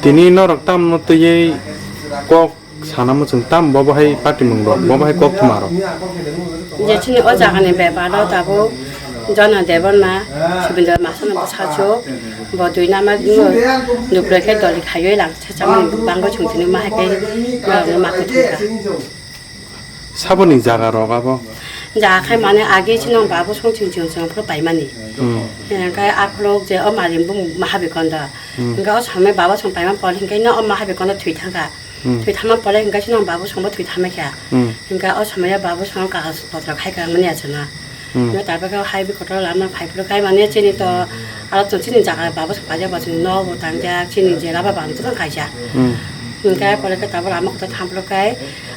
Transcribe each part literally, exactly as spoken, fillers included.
Tini norok tamno twiwi kok sana muchung tam, bobo hai patimung rok, bobo hai kok thuma rok. Je chini o jaga ni bepar o tabuk Jona Debbarma, Subindra Masana bwsachuk, bo dui nama dupre khe doli khaiwi lang se chamani bangwi chwng tini ma hai khe norok no ma kuthum kha. Saboni jaga rok abo? Jaga khai mane age chini babu song chwng chwng chwng phuru paimani. Hmm. Hingkhe akhulok je o mari bung Mahabikondo. Hmm. Hingkhe o samai baba song paima pore hingkhe no o Mahabikondo thwi thangkha. Hmm. Thwi thangma pore hingkhe chini babu song bo thwi thangma kha. Hmm. Hingkhe o samai babu song kagas potra khai ka mani achana. Hmm. Hingkhe tabuk hai bi kotor lama phai phuru khai mane chini to aro to chini jaga babu song paijak ba chini no bo tangjak chini jera ba bang to kaijak. Hmm. Hingkhe pore khe tabuk lama kotor thang phuru khai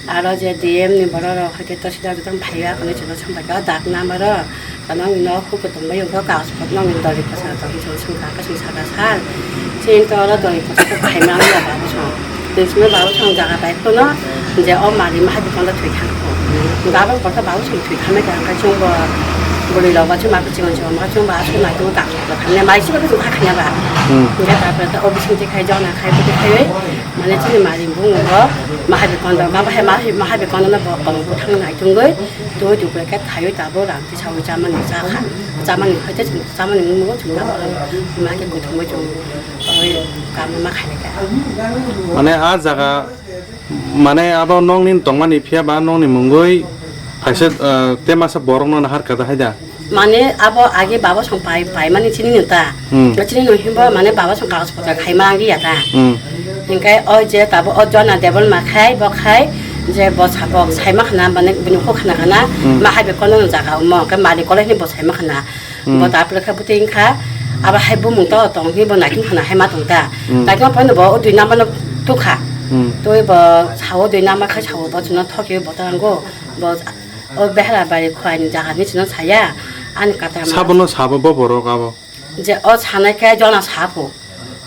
Aro je D M ni borok rok hai khe to sida jotong phaiya, kono chwla song bai kha dak number o, kono wngwi nok huku tongbai wngkha, kagoz pot nokni doli bwskango tongwi chwla swngkha, kaisa saka sal. Chini to oro doli bwskango phaima wngya babu song. Tei simi babu song jaga bai phano je o mari ma hai kono thwi thang kho. Gabang koto babu song thwi thamai kha, hwnkhe chwngbo bwrwi rok ba chwngma kwchwng chwng ma chwngba aswk nai tongo kagoz pot khamya mai sibaka chwng kha khanya ba. Hmm. Hwnkhe ta pore ta o bising twi khai jona khai bwtwi khaiwi. Mane chini mari bung bo mahabi kondo, ma bahai mahabi, mahabi kondo no bo kong bwthang nai tungwi, twi twi khe thaiwi tabuk rang tisawi chamani cha kha, chamani khaite chwng chamani mung bo chwng tabuk ma khe kuthumwi chwng oi kamo ma khainai kha. Mane a jaga, mane abo nokni tongmani phiya ba nokni mungwi kaisa, eh, temasa borokno nahar kha da hai da? Mane abo age baba song pai, paimani chini no ta. Hmm. Chini no himbo mane baba song kagoz potra khaima ang ya ta. Hmm. Hingkai o je tabo o Jona Debbarma khai bo khai je bo sabok saima khana mane bini kho khana khana Hmm. ma hai be kono jaga mo ke mari kole ni bo saima khana. Hmm. Bo ta pore kha bwtwi wngkha abo hai bumung to tong hi bo naitung khana hai ma tong ta. Hmm. Naitung phano bo o dui number no tukha. Hmm. Twi bo sao dui number khai sao bo chuno thokhe bo ta ngo bo O Behra bari khwlai ni jaga ni chwng saya, ani kata ma. Sabono sabo bo borok abo. Je o sanai khe jona sapo.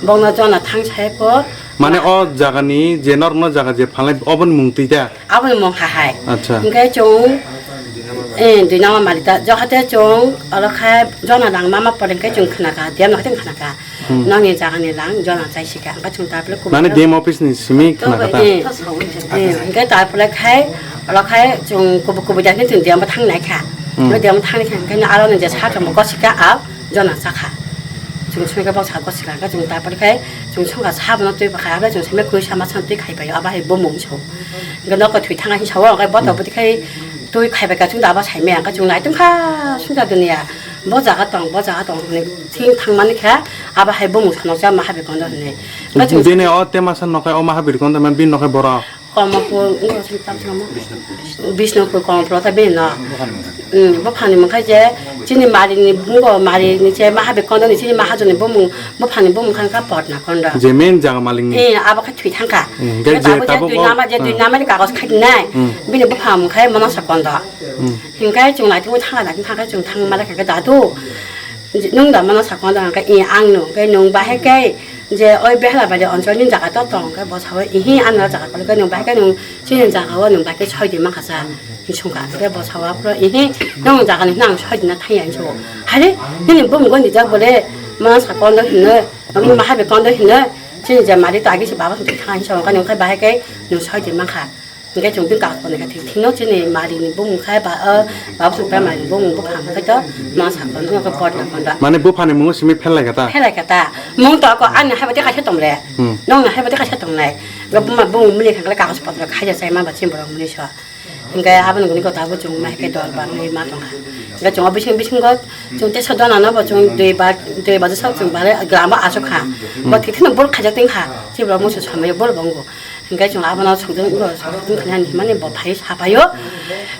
Bongno jona thang sai po. Mane o jaga ni je norno jaga je phalai oboni mung twi ta? Aboni mung ha hai. Acha. Hingke chwng, eh, dui nama mali ta. Johate chwng oro khe jona lang mama pore khe chwng khna kha, diam no khe khna kha. Hmm. Nokni jagani lang jona chaisika, hingke chwng tarpore kubui Nani no D M office ni simi khna kha ta? Eh, eh, hingke tarpore khai, oro khai chwng kubui, kubui jagani chwng D M bo thang nai kha. Hmm. Bo D M thang nai kha, hingke aro ni je sa chwng bo gosika a jona chakha. Chwng simi khe boksa gosika, hingke chwng tarpore khai chwng songkha sa bono twi bwkha, abo chwng simi kwi sama chwng twi khai pai, abo hai bumung so. Hingke nokto thwi thang hai sao, hingke boto bwtwi khai twi khai bai kha, chwng da abo sai maya, hingke chwng nai tong kha, sungsa dunia. Bo jaga tong, bo jaga tong hinwi thing thangmani khe, abo hai bumung sanokjak Mahabir Kondo hinwi. Bini o Temasa nokhai o Mahabir Kondo man bini nokhai boro. Komopur, wngkha sini tam tamo. Bisnupur Komopur ta bini no. Hmm, buphangni mungkhai je, chini marini bungo, marini je Mahabir Kondo ni chini Mahajoni bumung, buphangni bumung khan kha Potna Kondo. Je main jaga malikni. Eh, abo khe thwi thangkha. Hmm, hingke je tabuk je tabuk dui o, nama, je dui hmm. nama ni kagos khai dinai. Hmm. Bini buphang mungkhai Manasa Kondo. Hmm. Hingke chwng naitukwi thangkha, naitukwi thangkhe chwng thangma lekha khe dadu. Nwng da mano sakma da hingke i ang no, hingke nwng bahai khe je oi Behla bai de onchol ni jaga to tong, hingke bo sawi ihi ano jaga kolo khe nwng bahai khe nwng chini jaga o nwng bahai khe soi di mankha sa, hing sungkha. Hingke bo sawa phro ihi nwng jaga ni hwnang soi di na thang ya hing so. Hari nini bumung goni jak bole mano sakma do hino, nwng mahabe kondo hino, chini je mari to agi se baba thang hing so, hingke nwng khe bahai khe nwng soi di mankha. Hingke chwng bini kagos ni khe thik thino chini mari ni bumung khai ba, o, baba song pai mari ni bumung buphang khai to ma sa kono ko pot na kono. Mane buphani mungo simi phelai kha ta? Phelai kha ta. Mung to ko ani hai bati kaisa tong le. Hmm. Nong na hai bati kaisa tong nai. Ga buma bumung mili kha kagos potro khai ja sai ma ba chim borok mili so. Hingke aboni guni ko ta bo chwng ma khe dol ba ngi ma tong kha. Hingke chwng o bising bisingo chwng te so dona no bo chwng dui ba, dui ba sak chwng ba le gram ba asuk kha. Bo thik thino bol khaijak ting kha. Chibra musu samai bol bongo. Hingke chwng abono sokjwng, sokjwng khainani hinmani bo phai sapaio.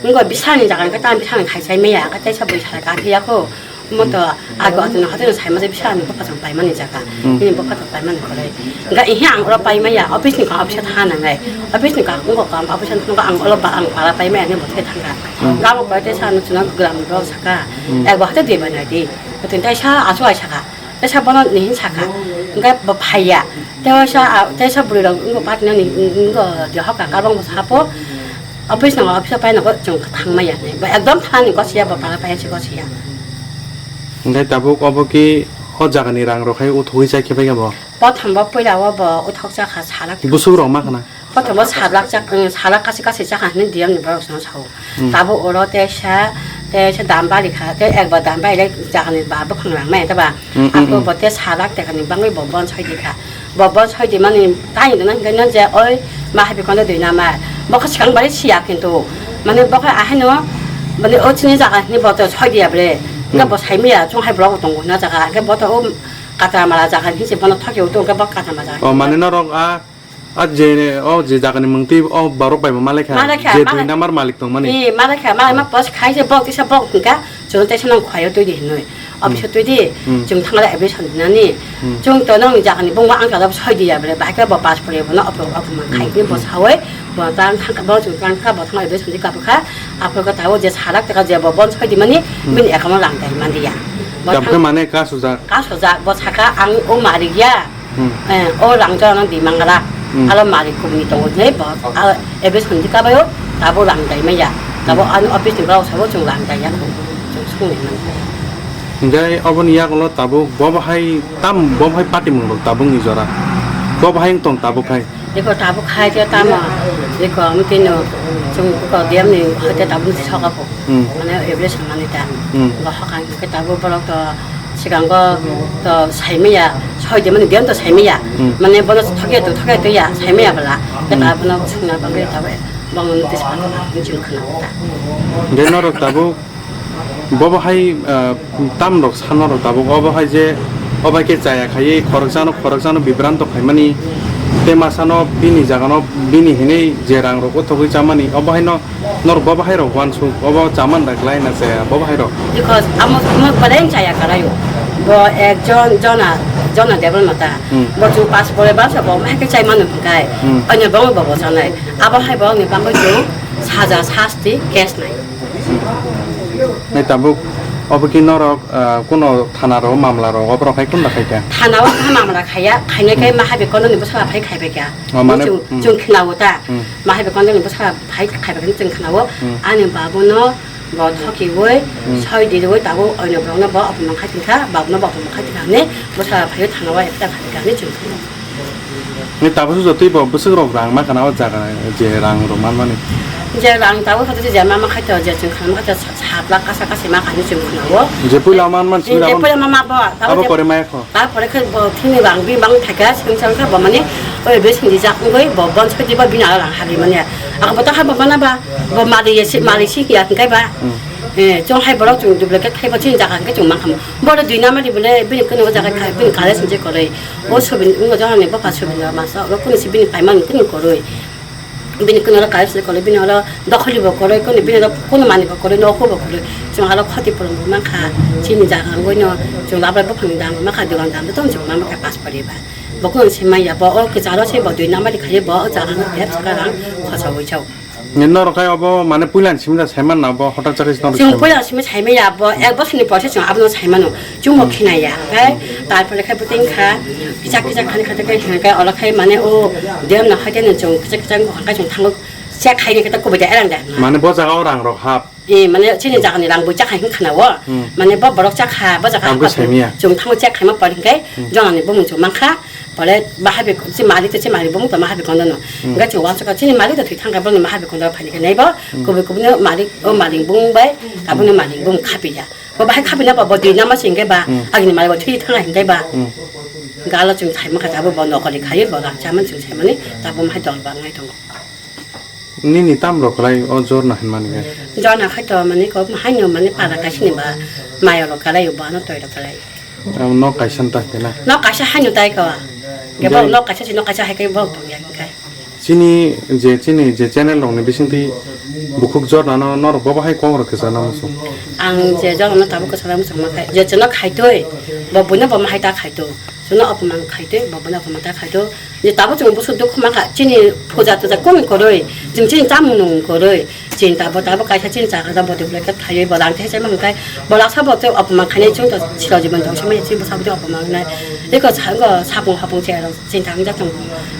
Wngkha bisani jaga hingke tamo bisani khai chai maya, hingke teisa bui sara kaphi ya kho. Omo to ago atwino hatwino sai masa bisani bopha chwng paimani jaga. Hmm. Bini bopha chwng paimani khoroi. Hingke ihi ang oro paimaya, office ni kha office tha nangnai. Office ni kha wngkha kha office thangkha ang oro ba ang para paimaya ni bo thai thangkha. Hmm. Gabo pai teisa ano chwngno gram rok saka. Hmm. Ego hate dui bai nai di. Hwtwng teisa achu ai saka. Teisa bono ni hin saka, hingke bo phaiya. Teisa, teisa bwrwi rok wngkha party nani wngkha de hoka karbang bo sapo. Office no office o paina bo chwng thangma ya. Bo ekdom thani gosiya bo para paya se gosiya. Hingke tabuk obo ki O jagani rang rok hai uthogwi chai khe bai bo? Prothom bo puila o bo uthok chakha salak. Busuk rok ma khna? Prothom bo salak chak, um, salak kasi kasi chakha hinwi D M ni borok sano sao. Hmm. Tabo oro te sa, te sa dam bali kha, te ekbar dam bali le jagani ba bukhang rang mai ta ba. Hmm, hmm, Ako hmm. Bo te salak te kani bangwi bo bon soi di kha. Bo bon soi di mani tai dona hinwi no je oi ma habi kono dui namar. Bo kha swkang bari siya kintu. Mane bo kha ahai no, mane o chini jaga hinwi bo to soi di ya bre. Hingke Hmm. Bo sai miya, chung hai borok bo tongo na jaga. Hingke bo to o Katamala jaga hinwi se bono thoki o to hingke bo Katamala jaga. O mane norok a, a je, o je jagani mung twi o borok bai bo malai kha. Malai kha, Je malai dui namar malik tong mani. Ee, malai kha, malai ma Hmm. Pos khai se bok tisa bok hingka, chwng tei se nang khwlai o twi di hinwi. Office o Hmm. Twi di, Hmm. Chwng thangla eviction dinani. Hmm. Chwng to nang jagani bungma ang kala soi di ya bre, bahai khe bo pass pore bo no opo opo man khai Hmm. Ni bo Hmm. Sawi, bo tang thang bo chwng tang kha, bo thang eviction di kabu kha, aphuru kha tabo je salak taka je bo bon soi di mani, Hmm. Bini account o rang dai man di ya. Bo Tabukhe thang mane ka sujak? Ka sujak, bo saka ang o mari ya. Hmm. Eh, o rang jora no di mangala. Hmm. Alo mari kubuni tongo ne bo, a, ebe sondi kabayo, tabo rang dai maya. Tabo Hmm. Ano office ni borok sabo chwng rang dai ya, chwng sung ni man. Hingke oboni yagulo tabuk bo bahai tam, bo bahai party mung rok tabuk ni jora. Bo bahai wng tong tabuk hai. Eko tabuk hai te tamo, eko ang tino, chwng ko D M ni hoite tabuk ni soka po. Hmm. Mane eble samani ta. Hmm. Bo hakang ke tabuk borok to Sikango to saimaya, soi de mani diyan to saimaya. Hmm. Mane bono thoke to, thoke to ya, saimaya bala. Keta Hmm. Bono sungna bagwi tawe, bono notice pa to, chwng khna ta. Hingke norok tabuk, bobo hai, ah, tam rok san norok tabuk, obo hai je, obo hai khe chaya khaiwi, khoroksa no, khoroksa no bibranto khaimani, te masa no bini jaga no, bini hinwi je rang rok o thogwi chamani, obo hai no, Norok bo bahai rok uansuk, obo chaman da klai na chaya, bo bahai rok. Because amo, amo kwrwng chaya kwrwng o. Bo ek jon, jona, jona Debbarma ta. Hmm. Bo chwng pass pore ba sa bo mai khe chai manu kai. Hmm. Onyo bo bo bo chanai. Abo hai bo ni bangwi chwng saja sasti case nai. Nai tabuk obo ki norok, ah, kuno thana ro mamla ro obo rok hai kunda khai kha? Thana o kha mamla khaya, khainai kai Hmm. mahabi kono ni bwsala phai khai bai kha. Oh, mane, Chwng, hmm. Chwng khna o ta. Hmm. Mahabi kono ni bwsala Hai khai bai chwng khna o, Hmm. Ani babu no bo thokiwi, Hmm. Soi diriwi tabuk oino borok no bo apomang khai tongkha, babu no bo apomang khai tongkha hinwi bwsa phaiwi thana o ekta khai tongkha hinwi chwng khna o. Ni tabuk se jotoi bo bwswk rok rang ma khna o jaga je rang rok man mani. Je rang tabuk khato je ma ma khai to je chwng khna ma khai to sa-, sat lakh kasa kasi ma khai hinwi chwng khna o. Je puila man man Je, simi je abo, puila ma ma bo, tabuk abo je pore ma ekho. Tarpore khe bo thini rang bini bang thaika sengsa wngkha bo mani oi be sindi jak wngwi bo bon soi diba bini ala rang hali mani ako bo ta habo mana ba bo mali ye si mali si ya hingkai ba Hmm. Eh chong hai borok chwng duplicate khai bo chini jaga hingke chwng mankha bo dui namari bole bini kunu jaga khai bini kale sinje koroi o sobin wngkha jani bopha sobin masa oro kunu si bini paimani kunu koroi. Bini kunu oro kaisa se koloi, bini oro dokholi bo koroi, kunu bini oro kunu mani bo koroi, nokho bo koroi. Chwng aro khoti purung bo mankha, chini jaga wngwi no chwng labai buphang dam bo mankha, dogan dam tong chwng mankha paspari ba. Bo kunu se maya bo o kwcharo se bo dui number khai bo o jaga no tep saka rang khosa wi chao. Norok khai obo mane puila ni simi da sai man na bo hotak chakhe norok Chwng sai man. Puila simi sai maya bo ek bosor ni porse chwng abono sai mano. Chwngbo Hmm. Khinaya, oke? Tarpore khe bwtwi wngkha, kichak kichak khani khato khe hwnka, olo khai mane o dem no haite no chwng kichak kichak wngkha, chwng thango chek khaini khe ta kubui da erang da. Mane bo jaga o rang rok hap. Eh, mane chini jaga ni rang bui chakha hin khana o. Hmm. Mane bo borok chakha, bo jaga Rang bui hap. Saimya. Chwng thango chek khaima pore hwnkhe Hmm. Jona ni bumung chwng mankha, pore bahai be chi malik to chi malik bumung to maha be kondo no. Hmm. Hwnkhe chwng wansukha chini malik to thwi thangkha, boni maha be kondo phai khe nai bo, Hmm. kubui kubui no malik, o malik bumung bai, tabuk no malik bumung khapiya. Bo bahai khapi na ba, bo dui nama singke ba, Hmm. Agini malik bo thwi thanga hingke ba. Hmm. Galo chwng thai mangkha, abo bo nokoli khai, bo rang chaman chwng saimani, tabo mahai dol bangnai tongo. Nini tam rok lai o jorna hinmani khe? Jorna khai to mani ko, haino mani para kaisini ba, mayo lo kalai, bo ano toi lo kalai. Ang nok kaisa ta khe na? Nok kaisa haino tai ko. Ge bo Dai- nok kaisa si nok kaisa hai kai bo tong ya kai. Chini je, chini je channel rokni bisingtwi bukhuk jornano norok bo bahai kok rok kwchana muchung? Ang je jornano tabuk kwchana muchung ma khai, je chwngno khaitwi, bo buino bo mahai ta khaito. Chwngno opman khaitwi, bo buino opman ta khaito. Je tabuk chwng busu dukhu ma kha, chini puja tuja kung kwrwi, chwng chini chamung nung kwrwi, chini tabuk tabuk kaisa chini chakha da body block khe khaiwi bo rang thai chai ma hwn khai, bo laksa bo tei opman khainai chwng to chiro jibon tong samani chini bwsa bo tei opman nai. Eko sa-, eko sapung hapung cherok. Chini thang jak tong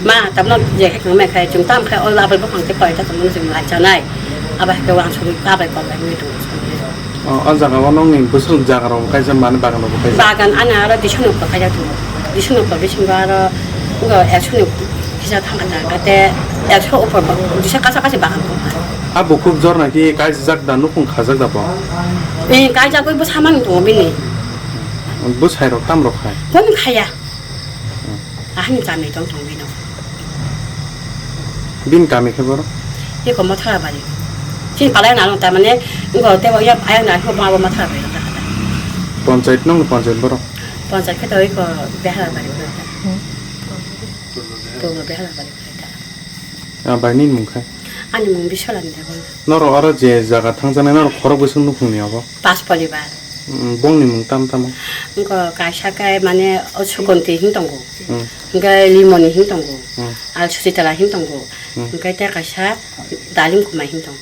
ma, tabno je khai tong mai khai, chwng tam khai, o labai buphang tei koi ta tongmani chwng lai chanai. Abo hai khe wansugwi kabai kok bai wngwi tongo chwng. O, o jaga o nokni bwswk jaga rok kaisa mani bagan rok kaisa. Bagan ani aro disho ni upor kaijak tongo. Disho ni upor bisingo aro ngo ekso ni kisa thangkha thangkha te ekso upor bo, disho kaisa kaisa bagan tongkha. A bukhuk jor naki kaijak da nukhung khajak da bo? Ee, kaijagwi bwsa mani tongo bini. Bwsai rok tam rok khai? Bono khaya. Ahani chamwi tong tong bino. Bini kami khe boro? Eko Mothara bari. Chini palai nang tamane ngo tebo ya ayang nang ko mabo Mothara bari ta kata. Panchayat nong panchayat boro? Panchayat khe to eko Behara bari boro ta. To Behara bari boro ta. Ah, bai ni mung khe? Ani mung Biswalani Debbarma. Norok aro je jaga thangjaknai norok khorok bwswk nukhungni abo? Pas poribar. Mm, bongni mung tam tamo? Wngkha kaisa khe mane o Sukonti hing tongo. Mm. Hingkhe Limoni hing tongo. Mm. Al Susitala hing tongo. Mm. Hingkhe tei kaisa Dalim Kumai hing tongo.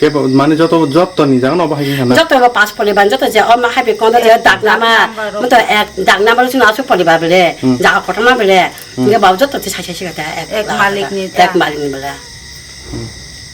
Kebo mane joto, joto ni jaga no bahai hingkha na? Joto bo pas poribar, joto je o ma hai be kondo je dak nama, moto ek dak nama chwng asuk poribar bele, Hmm. jaga kotorma bele, Hmm. hingke babo joto te sai sai siga ta ek Ek malik ni ek ta. Malik ni bele. Hmm.